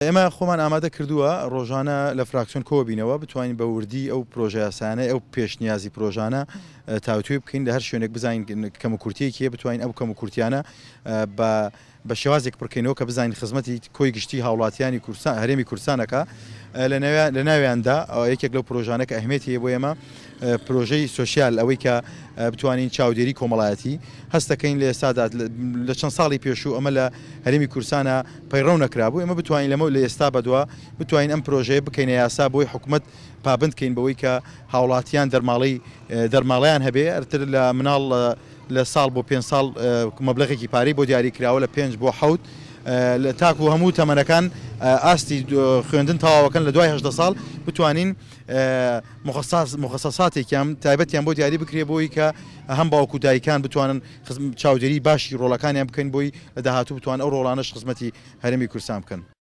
ئێمە خۆمان ئامادە کردووە ڕۆژانە لە فراکسیۆن کۆبینەوە بتوانین بە وردی ئەو پرۆژە یاسایانە ئەو پێشنیازی پرۆژانە تاوتوێ بکەین لە هەر شوێنێک بزانین کەموکورتیەکی هەیە بتوانین ئەو کەموکورتیانە بە بە شێوازێک پڕکەینەوە کە بزانین خزمەتی کۆی گشتی هاوڵاتیانی کوردستان هەرێمی کوردستان ئەکا لە ناویاندا یەکێک لەو پرۆژانە کە ئەهمیەتی هەیە بۆ ئێمە پرۆژەی سۆسیال ئەوەی کە بتوانین چاودێری کۆمەڵایەتی هەستەکەین لە ئێستادا لە چەند ساڵی پێشوو ئەمە لە هەرێمی کوردستانە پەیڕەو نەکرابوو ئێمە بتوانین لەمە لە ئێستا بەدوا بتوانین ئەم پرۆژەیە بکەینە یاسا بۆی حکومەت پابند کەین بەوەی کە هاوڵاتیان دەرماڵەی دەرماڵەیان هەبێ ئەرتر لە مناڵ لە ساڵ بۆ پێنج ساڵ مەبلەغێکی پارەی بۆ دیاری کراوە لە پێنج بۆ حەوت تاکو هەموو تەمەنەکان ئاستی خوێندن تەواوەکەن لە دوای 18 ساڵ بتوانین مخەساساتێکیان تایبەتیان بۆ دیاری بکرێ بۆی کە هەم باوک و دایکان بتوانن چاودێری باشی ڕۆڵەکانیان بکەن بۆی لە داهاتوو بتوان ئەو ڕۆڵانەش خزمەتی هەرێمی کوردستان بکەن.